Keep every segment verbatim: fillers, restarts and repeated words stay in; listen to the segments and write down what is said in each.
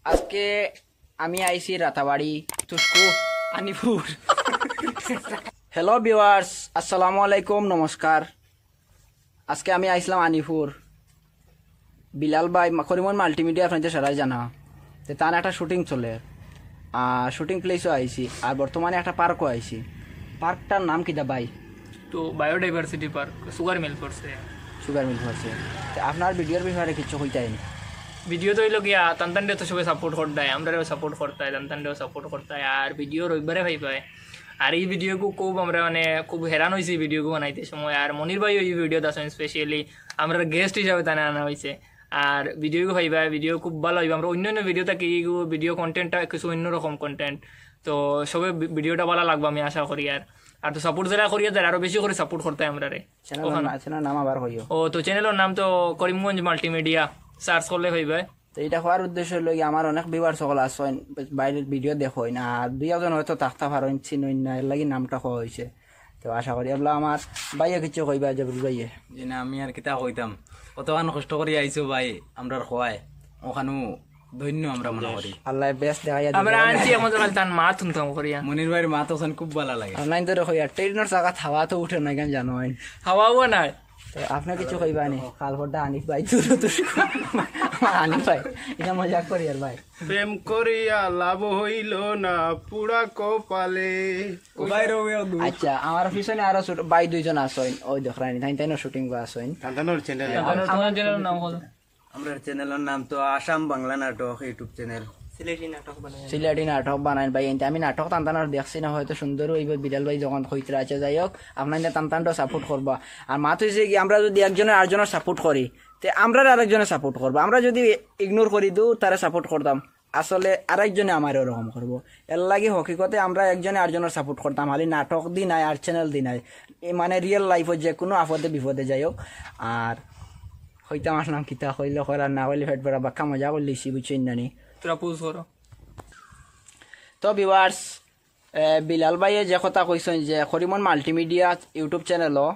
আজকে আমি আইছি রাতাবাড়ি, তুস্কু, আনিপুর। হ্যালো ভিউয়ার্স, আসসালামু আলাইকুম, নমস্কার। আজকে আমি আইছিলাম আনিপুর, বিলাল ভাই মা-, করিমগঞ্জ মাল্টিমিডিয়া, আপনাইনতে সারাই জানা, তে তান একটা শুটিং চলে, আর শুটিং প্লেসও আইছি, আর বর্তমানে একটা পার্কও আইছি। পার্কটার নাম কিতা ভাই? তো বায়োডাইভার্সিটি পার্ক, সুগার মিল পড়ছে। সুগার মিল পড়ছে। তে আপনার ভিডিওর ব্যাপারে কিছু কইতাইন? ভিডিও তো অইলো গিয়া, তান তানরে তো সবে সাপোর্ট করতায়, আমরারেও সাপোর্ট করতায়, তান তানরেও সাপোর্ট করতায়। আর ভিডিও রবিবারে পাইবায়। আর ই ভিডিওগু খুব আমরা মানে খুব হেরান অইছি ই ভিডিওগু বানাইতে সময়। আর মনির ভাইও ই ভিডিওত আছইন, স্পেশালি আমরার গেস্ট হিসাবে তানে আনা অইছে। আর ভিডিওগু পাইবায়, ভিডিও খুব ভালা অইবো। আমরা অইন্য অইন্য ভিডিও থাকি ইগু ভিডিও কন্টেন্টটা কিছু অইন্য রকম কন্টেন্ট। তো সবে ভি-, ভিডিওটা ভালা লাগবো আমি আশা করি। আর আর তো সাপোর্ট যেরা করিয়া যাইরা, আরো বেশি করি সাপোর্ট করতায় আমরারে। চ্যানেলর না-, চ্যানেলর নাম আবার কইও। ও তো চ্যানেলর নাম তো করিমগঞ্জ মাল্টিমিডিয়া, সার্চ করলে পাইবায়। তো ইটা কওয়ার উদ্দেশ্য অইলো কি, আমার অনেক ভিউয়ার্স সকল আছইন, বাইরের ভিডিও দেখইন, আর দুই একজন হয়তো থাকতা পারইন, চিনইন না, এর লাগি নামটা কওয়া অইছে। তো আশা করি এবলা আমার ভাইয়ে কিছু কইবা, জবরুল ভাইয়ে। জি না, আমি আর কিতা কইতাম, অতখান কষ্ট করি আইছো ভাই, আমরার খোয়ায়, অখানউ ধন্য আমরা মনে করি। আল্লায় বেস্ট দেখাইয়া দিবা। আমরা আনছি এখন খালি তান মাত হুনতাম করিয়া। মনির ভাইর মাত অখান খুব ভালা লাগে। আপনাইনতরে কইয়ার, ট্রেনর চাকাত হাওয়া তো উঠে না, কেন জানইন? হাওয়াও নাই। তো আপনে কিছু কইবা নি? কাল পরটা আনিফ ভাই, তুলো তুস্কু। আনিফ ভাই, ইটা মজাক করিয়ার ভাই। প্রেম করিয়া লাভ হইল না পুরা কপালে। আচ্ছা, আমার পিছনে আরো ছোট ভাই দুইজন আছইন, ওই দেখরানি, তাইন তাইনও শুটিং বা আছইন। তান তানর চ্যানেল। আপনার, তোমার চ্যানেলর নাম হলো? আমরার চ্যানেলর নাম তো আসাম বাংলা নাটক ইউটিউব চ্যানেল। সিলেটি নাটক বানাইন ভাই, এনতে আমি নাটক তান তানর দেখছি না, হয়তো সুন্দর অইবো, বিলাল ভাই যখন কইতরা আছে। যাই হোক, আপনাইনতে তান তানরেও সাপোর্ট করবা। আর মাত অইছে কি, আমরা যদি একজনে আরজনর সাপোর্ট করি, তে আমরারে আরেকজনে সাপোর্ট করবা। আমরা যদি ইগনোর করি, দূর তারে সাপোর্ট করতাম, আসলে আরেকজনে আমারে ওরকম করবো। এর লাগি হকিকতে আমরা একজনে আরজনর সাপোর্ট করতাম, খালি নাটক দি নায় আর চ্যানেল দি নায়, এ মানে রিয়েল লাইফো যে কুনু আপদে বিপদে। যাই হোক, আর কইতাম আছলাম কিতা, কইলে করার, না কইলে পেট ভরা, বাক্কা মজা করিলিছি, বুঝছইন না নি? তোরা পোজ করো। তো ভিউয়ার্স, বিলাল ভাইয়ে যে কথা কইছইন যে করিমগঞ্জ মাল্টিমিডিয়া ইউটিউব চ্যানেলও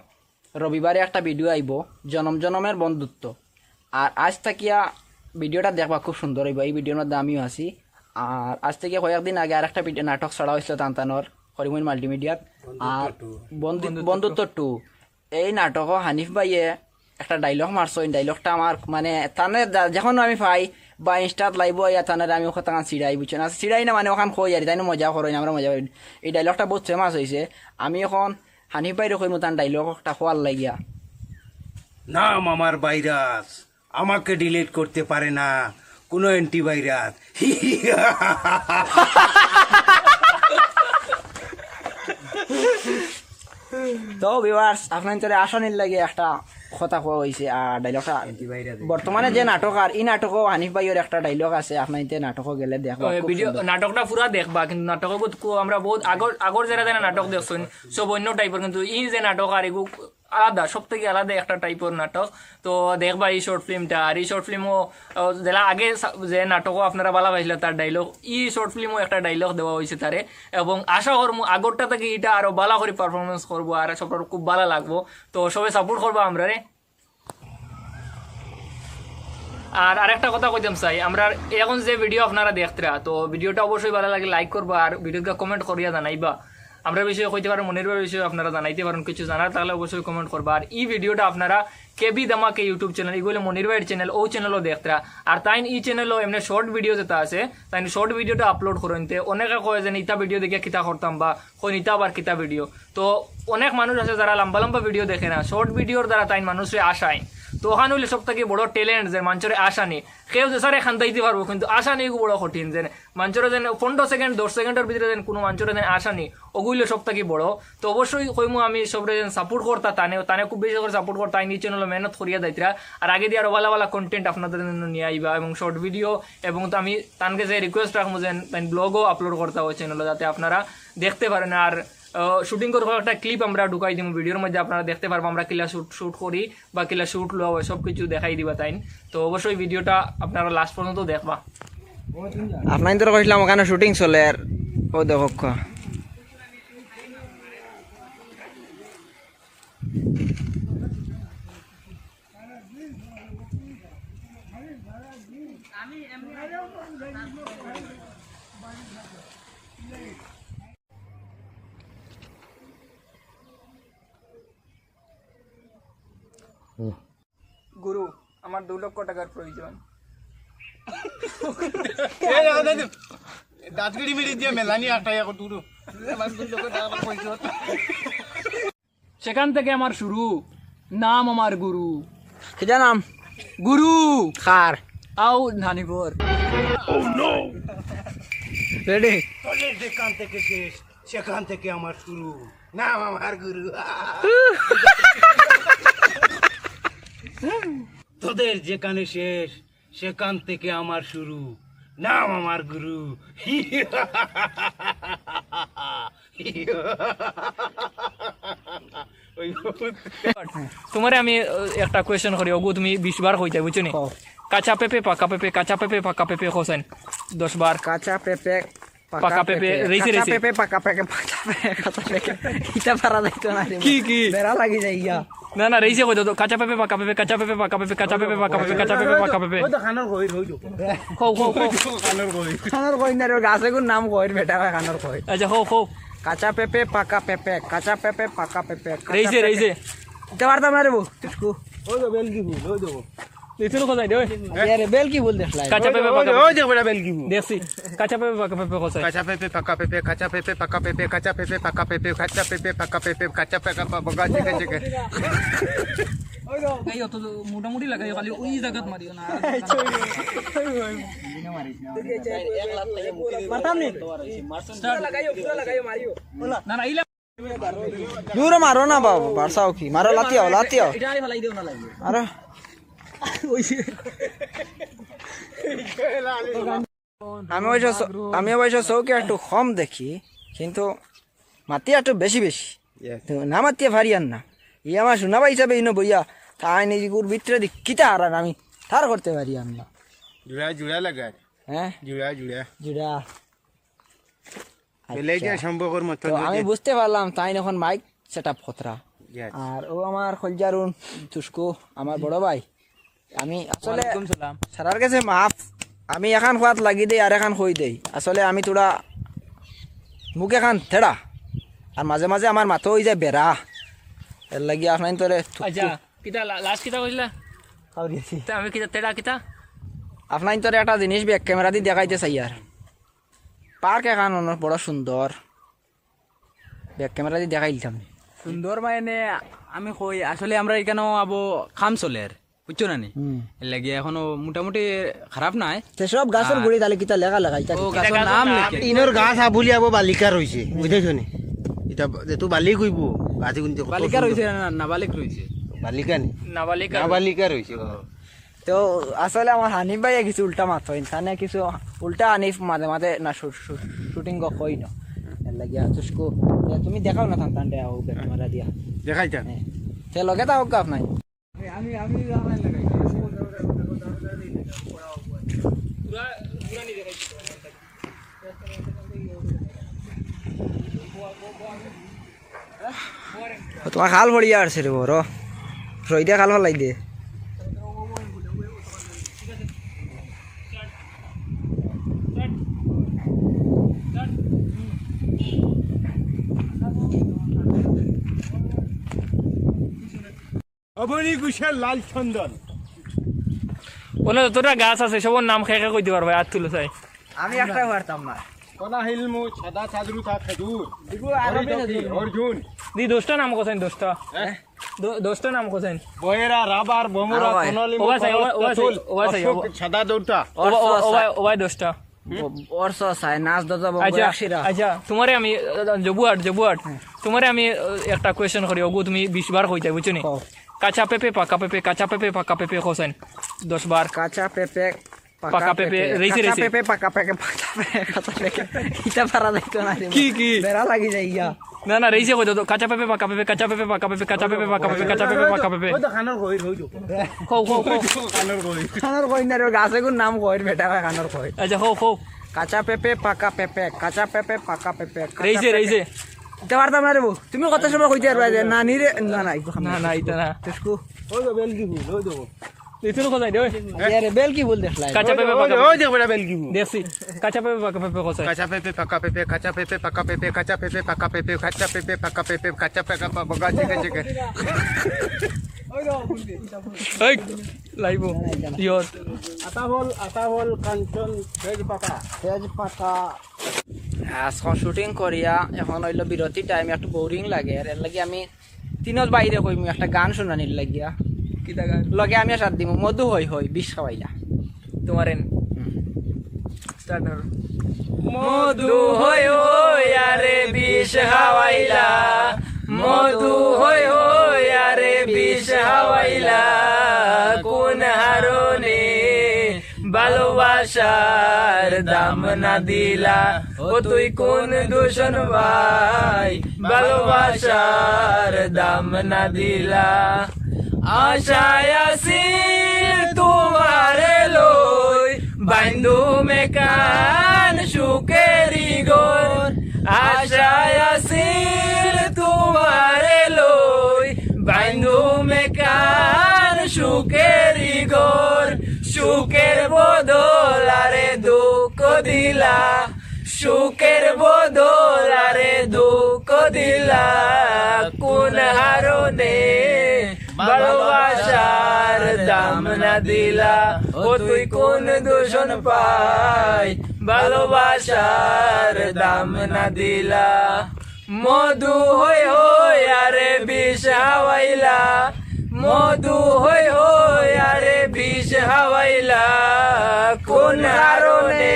রবিবারে একটা ভিডিও আইবো, জনম জনমের বন্ধুত্ব। আর আইজ থাকিয়া ভিডিওটা দেখবা, খুব সুন্দর অইবো। ই ভিডিওর মধ্যে আমিও আছি। আর আইজ থাকিয়া কয়েকদিন আগে আরেকটা ভিডিও, নাটক ছাড়া অইছিল তান তানর করিমগঞ্জ মাল্টিমিডিয়াত, আর বন্ধু- বন্ধুত্ব টু। এই নাটকও হানিফ ভাইয়ে একটা ডায়লগ মারছইন। ডায়লগটা আমার মানে তানে দা-, যখন আমি পাই বা ইনস্টাত লাইভও আইয়া তানরে আমি কথাখান ছিড়াই, বুঝছইন? আর ছিড়াই না মানে অখান কই আর, তাইন মজা করইন, আমরা মজা করি। এই ডায়লগটা বউত ফেমাস অইছে। আমি অখন হানিফ ভাইরে কইমু তান ডায়লগ একটা কওয়ার লাগিয়া। নাম আমার ভাইরাস, আমাকে ডিলিট করতে পারে না কোনো অ্যান্টিভাইরাস। তো ভিউয়ার্স, আপনাইনতরে আসানির লাগি একটা কথা কওয়া অইছে। আর ডায়লগটা বর্তমানে যে নাটক, আর ই নাটকও হানিফ ভাইর একটা ডায়লগ আছে, আপনাইনতে নাটকও গেলে দেখবা, খুব সুন্দর। নাটকটা পুরা দেখবা, কিন্তু নাটকও আমরা বউত আগর আগর যেরা যেরা নাটক দেখছইন, সব অইন্য টাইপর, কিন্তু ই যে নাটক আর এগু আলাদা, সব থাকি আলাদা একটা টাইপর নাটক। তো দেখবা ই শর্ট ফিল্মটা, আর ই শর্ট ফিল্মও যেলা আগে সা- যে নাটকও আপনারা ভালা পাইছিলা তার ডায়লগ, ই শর্ট ফিল্মও একটা ডায়লগ দেওয়া অইছে তারে, এবং আশা করমু আগরটা থাকি ইটা আরো ভালা করি পারফরমেন্স করবো, আর সবর খুব ভালা লাগবো। তো সবে সাপোর্ট করবা আমরারে। আর আরেকটা কথা কইতাম চাই, আমরা অখন যে ভিডিও আপনারা দেখতরা, তো ভিডিওটা অবশ্যই ভালা লাগলে লাইক করবা, আর ভিডিওটা কমেন্ট করিয়া জানাইবা। আমরার বিষয়ে কইতে পারইন, মনির ভাইর বিষয়ে আপনারা জানাইতে পারইন, কিছু জানার থাকলে অবশ্যই কমেন্ট করবা। আর ই ভিডিওটা আপনারা কেবি ধামাকা ইউটিউব চ্যানেল, ইগু অইলো মনির ভাইর চ্যানেল, অউ চ্যানেলও দেখতরা। আর তাইন ই চ্যানেলও এমনে শর্ট ভিডিও যেটা আছে, তাইন শর্ট ভিডিওটা আপলোড করইন। তে অনেকে কয় যে ইতা ভিডিও দেখিয়া কিতা করতাম বা কইন ইতা আবার কিতা ভিডিও। তো অনেক মানুষ আছে যারা লম্বা লম্বা ভিডিও দেখে না, শর্ট ভিডিওর দ্বারা তাইন মানুষরে আশাইন। তো অখান অইলে সব থাকি বড় ট্যালেন্ট, যে মানষরে আশানি। কেউ যে সারে খান্দাইতে পারবো, কিন্তু আশানি এগু বড় কঠিন। যে মানষরে যেন পনেরো সেকেন্ড, দশ সেকেন্ডর ভিতরে যেন কুনু মানষরে যেন আশানি, অগু অইলো সব থাকি বড়। তো অবশ্যই কইমু আমি সবরে যেন সাপোর্ট করতা, তানে তানে খুব বেশি করি সাপোর্ট করতা, তাইন ই চ্যানেলও মেহনত করিয়া যাইতরা। আর আগেদি আরো ভালা ভালা কন্টেন্ট আপনাদের জন্য নিয়া আইবা, এবং শর্ট ভিডিও, এবং তো আমি তানকে যে রিকোয়েস্ট রাখমু যেন তাইন ব্লগও আপলোড করতা অউ চ্যানেলও, যাতে আপনারা দেখতে পারইন। আর শুটিং করি কয়েকটা ক্লিপ আমরা ঢুকাই দিমু ভিডিওর মধ্যে, আপনারা দেখতে পারবা আমরা কিলা শুট শুট করি বা কিলা শুট লওয়া অয়, সব কিছু দেখাই দিবা তাইন। তো অবশ্যই ভিডিওটা আপনারা লাস্ট পর্যন্ত দেখবা। আপনাইনতরে কইছিলাম অখানো শুটিং চলের, অউ দেখউক্কা। গুরু, আমার দুই লক্ষ টাকার প্রয়োজন। এই, এই, এই, এই, দাঁতগুড়ি মিড়ি দিয়ে মেলানি আটটা এখন দুটো। আমার দুই লক্ষ টাকার প্রয়োজন। সেখান থেকে আমার শুরু, নাম আমার গুরু। কিতা নাম? গুরু। কার? আও নানিবর। রেডি? তোদের যেখান থেকে শেষ, সেখান থেকে আমার শুরু। নাম আমার গুরু। তোদের যেখানে শেষ, সেখান থেকে আমার শুরু। নাম আমার গুরু। ওই তোমারে আমি, আহ, একটা কোয়েশ্চেন করি, ওগু তুমি বিশ বার কইতায়, বুঝছো নি? কও। কাঁচা পেঁপে, পাকা পেঁপে, কাঁচা পেঁপে, পাকা পেঁপে, কও চাইন। দশ বার। কাঁচা পেঁপে, পাকা পেঁপে, রেইছে, কাঁচা রেইছে। পেঁপে, পাকা পেঁপে, পাকা পেঁপে, কাঁচা পেঁপে। ইটা পারা যাইতো না রে। কি, কি? বেড়া লাগি যায় গিয়া। না, না, রেইছে কইতো তো। কাঁচা পেঁপে, পাকা পেঁপে, কাঁচা পেঁপে, পাকা পেঁপে, কাঁচা পেঁপে, পাকা পেঁপে, কাঁচা পেঁপে, পাকা পেঁপে। ওই তো কানোর কইর, ওই তো। কও, কও, কও। কানোর কইর। কানোর কইর না রে, গাছে কোন নাম কইর বেটা, কানোর কইর। আচ্ছা, কও, কও। কাঁচা পেঁপে, পাকা পেঁপে, কাঁচা পেঁপে, পাকা পেঁপে, কাঁচা রেইছে, পেঁপে। রেইছে। ইটা পারতাম না রে বউ, তুসকু। ওই তো বেলকি ফুল, ওই তো। দেখছো না কোথায় রে? আরে, আরে, বেলকি ফুল দেখলাই। কাঁচা পেঁপে, ওই, পাকা ওই, পেঁপে। ওই দেখো বেটা বেলকি ফুল। দেখছি। কাঁচা পেঁপে, পাকা পেঁপে, কোথায়? কাঁচা পেঁপে, পাকা পেঁপে, কাঁচা পেঁপে, পাকা পেঁপে, কাঁচা পেঁপে, পাকা পেঁপে, কাঁচা পেঁপে, পাকা পেঁপে, কাঁচা পেঁপে, পাকা, পাকা, গাছে, গাছে। এই অত মোটামুটি লাগাইও, খালি ওই জায়গাত মারিও না। মারতাম নি? Start। না, না, ইলা। জোরে মারো না বাবা, বারসাও কি? মারো, লাথিয়াও, লাথিয়াও। এটা আরে ফালাই দিও না লাগে। আরে। ওই যে। আমি অবশ্য চ-, আমি অবশ্য চউখে একটু কম দেখি, কিন্তু মাতি একটু বেশি বেশি। Yes। তো না মাতিয়া পারিয়ার না। ই আমার সোনা ভাই হিসাবে ইনো বইয়া, তাই নিজে গুর ভিতরে দি কিতা হারান আমি তার করতে পারিয়ার না। জুড়া, জুড়া লাগার। হ্যাঁ? জুড়া, জুড়া। জুড়া। বেলেগে আচ্ছা। সম্পর্কর মতন তো আমি যে বুঝতে পারলাম, তাইন এখন mic setup কররা। Yes। আর ও আমার খলজারুন তুসকু, আমার বড় ভাই। আমি আসলে ওয়ালাইকুম সালাম। সারার গেছে মাফ, আমি এখান কওয়াত লাগি দেই আর এখান কই দেই। আসলে আমি থুড়া মুখ এখান তেড়া, আর মাঝে মাঝে আমার মাথা অই যায় বেড়া, এর লাগি আপনাইন তোরে থুকু। আচ্ছা, কিতা লা-, last কিতা কইলা? খাওয়ার গেছি। তা আমি কিতা তেড়া কিতা? আপনাইন তোরে একটা জিনিস back camera দি দেখাইতে চাইয়ার। Park এখান অনেক বড় সুন্দর। Back camera দি দেখাইলিতাম নি। সুন্দর মানে আমি কই, আসলে আমরা এখানেও আবো কাম চলের, বুঝছো না নি? হুম। এর লাগি এখনো মোটামুটি খারাপ নাই। তে সব গাছর আর গুড়ি তাহলে কিতা লেখা লেখা? ইটা ও, কি? গাছর নাম লেখে। ইনোর গাছ আবুলি আবো বালিকা রইছে, বুঝছো নি? ইটা যেহেতু বালিক অইবো, গাছে কিন্তু কত বালিকা সুন্দর। রইছে না, না, নাবালিক রইছে। বালিকা নি? নাবালিকা। নাবালিকা রইছে। ও। তো আসলে আমার হানিফ ভাইয়ে কিছু উল্টা মাতইন, তানে কিছু উল্টা হানিফ মাঝে মাঝে না শু-, শু-, shooting ও কই না। এর লাগি আর তুসকু, এ, তুমি দেখাও না থান থান দে, ও back camera দিয়া। দেখাই যান। হ্যাঁ। তে লগে তা হোক আপনাই। ও, তোমার খাল পড়িয়া আছে রে বড়। রইদে খাল ফালাই দে। অবনী কুশের লাল চন্দন। ওনে যতটা গাছ আছে, সবর নাম কে কে কইতে পারবে, আত তুলো চাই। আমি একটাও পারতাম না। কলা হিলমু, সাদা চাদরু তা খেজুর। দিগু আর হরি আমি তকি, খেজুর। অর্জুন। দি, দশটা নাম কোথায়, দশটা? হ্যাঁ? দ-, দশটা নাম কোথায়? বয়রা, রাবার, বমরা, হ্যাঁ ভাই। কনলিমু, ও ভাই, সাই, ও ভাই, ও ভাই, করতল, ও ভাই, সাই, ও অশোক, ভাই। সাদা দৌড়টা। ও ভাই, ও, ও ভাই, ও ভাই, দশটা। ও, অরসো আছে, নাচ দাদা বাবু আচ্ছা, রাখছিরা। আচ্ছা, তোমারে আমি, আহ, জবুয়াট, জবুয়াট। হুম। তোমারে আমি, আহ, একটা question করি, ওগু তুমি বিশ বার কইতায়, বুঝছো নি? কও। কাঁচা পেঁপে, পাকা পেঁপে, কাঁচা পেঁপে, পাকা পেঁপে, কও চাইন। দশ বার। কাঁচা পেঁপে, পাকা পাকা পেঁপে, পেঁপে, রেইছে, কাঁচা রেইছে। পেঁপে, পাকা পেঁপে, পাকা পেঁপে, কাঁচা পেঁপে। ইটা পারা যাইতো না রে। কি, কি? বেড়া লাগি যায় গিয়া। না, না, রেইছে কইতো তো। কাঁচা পেঁপে, পাকা পেঁপে, কাঁচা পেঁপে, পাকা পেঁপে, কাঁচা পেঁপে, পাকা পেঁপে, কাঁচা পেঁপে, পাকা পেঁপে। ওই তো খানোর কই, ওই তো। কও, কও, কও। খানোর কই। খানোর কই না রে, গাছে কোন নাম কইর বেটা, খানোর কই। আচ্ছা, কও, কও। কাঁচা পেঁপে, পাকা পেঁপে, কাঁচা পেঁপে, পাকা পেঁপে, কাঁচা রেইছে, পেঁপে। রেইছে। ইটা পারতাম না রে বউ। তুমি কত সময় কইতে পারবা যে না নি রে, না, না, ইগু খাম না, না, ইটা না। তুসকু। ওই তো বেলকি ফুল, ওই তো। ইতুর কথা দে, ওই। আরে, বেল কি বল দেখলাই? কাঁচা পেঁপে, পাকা ওই, পেঁপে। ওই দেখ বেটা, বেল কি বল? দেখছি। কাঁচা পেঁপে, পাকা পেঁপে, কথা। কাঁচা পেঁপে, পাকা পেঁপে, কাঁচা পেঁপে, পাকা পেঁপে, কাঁচা পেঁপে, পাকা পেঁপে, কাঁচা পেঁপে, পাকা পেঁপে, কাঁচা পেঁপে, পাকা, পাকা, চিকে, চিকে। এই, লাইবো। ইয়ত। আতা বল, আতা বল, কাঞ্চন, তেজপাতা। তেজপাতা। আজকে শুটিং করিয়া, এখন অইলো বিরতি টাইম, একটু বোরিং লাগে, আর এর লাগি আমি তিনজন বাইরে কইমু একটা গান শুনানির লাগিয়া। কিতা গান? লগে আমি সাথ দিমু, মধু হই হই, বিষ খাওয়াইলা। তোমার এন। হুম। স্টার্ট করো। মধু হই হই আরে বিষ খাওয়াইলা, মধু হই হই আরে বিষ খাওয়াইলা, কোন হারণে ভালোবাসার দাম না দিলা? ও তুই কোন দূষণ ভাই, ভালোবাসার দাম না দিলা? আশায় আছিল তোমারে লই, বান্ধু মেকান সুখেরি ঘর। আশায় আছিল তোমারে লই, বান্ধু মেকান সুখেরি ঘর। সুখের বদল আরে দুঃখ দিলা, সুখের বদল আরে দুঃখ দিলা। কোন হারণে ভালোবাসার দাম না দিলা? ও তুই কোন দূষণ পাই, ভালোবাসার দাম না দিলা? মধু হই হই আরে বিষ হাওয়াইলা, মধু হই হই আরে বিষ হাওয়াইলা। কোন কারণে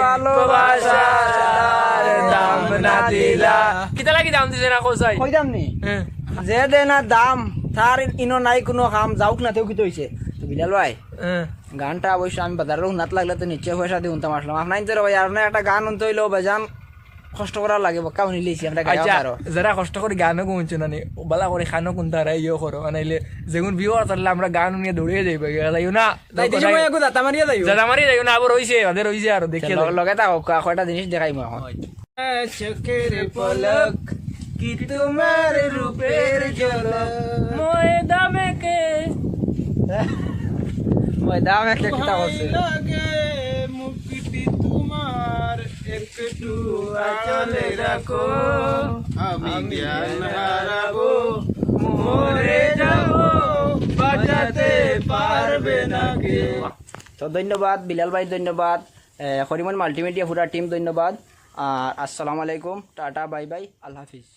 ভালোবাসার দাম না দিলা? কিতা লাগি দাম দিছে না, কোথায়? কইতাম নি? হ্যাঁ। যে দে না দাম, তার ইনো নাই কোনো কাম, যাউক না তেও কিতা অইছে। তো বিলাল ভাই, হ্যাঁ। গানটা অবশ্য আমি বাজারর হুনাত লাগলে তো নিশ্চয় পয়সা দি হুনতাম আছলাম। আপনাইনতরে ভাই, আর না একটা গান হুনতে অইলো, বেজান কষ্ট করা লাগে, বক্কা হুনিলিছি আমরা গাইয়া আচ্ছা, পারো। যারা কষ্ট করি গানও গুনছো না নি, বালা করি খানো কুনতা রে ইয়ো করো, নাইলে যেগুন ভিউ আর তাহলে আমরা গান হুনিয়া দৌড়িয়া যাইবা, গিয়া যাইও না। যাইতে সময় একটু জাতা মারিয়া যাইও। জাতা মারিয়া যাইও না, আবার রইছে, বাদে রইছে আরো, দেখিয়া লগে, যাইও। লগে থাকো, কা-, কয়টা জিনিস দেখাইমু এখন। চোখের পলক, কি তোমার রূপের ঝলক। ময়দা মেখে। ময়দা মেখে কিতা করছে? লাগে মুখটি তোমার, একটু আঁচলে রাখো। আমি জ্ঞান হারাবো, মরে যাবো, বাঁচাতে পারবে না কেউ। তো ধন্যবাদ বিলাল ভাই, ধন্যবাদ, এ, করিমন মাল্টিমিডিয়া পুরা টিম, ধন্যবাদ। আর আসসালামু আলাইকুম, টাটা, বাই বাই, আল্লাহ হাফিজ।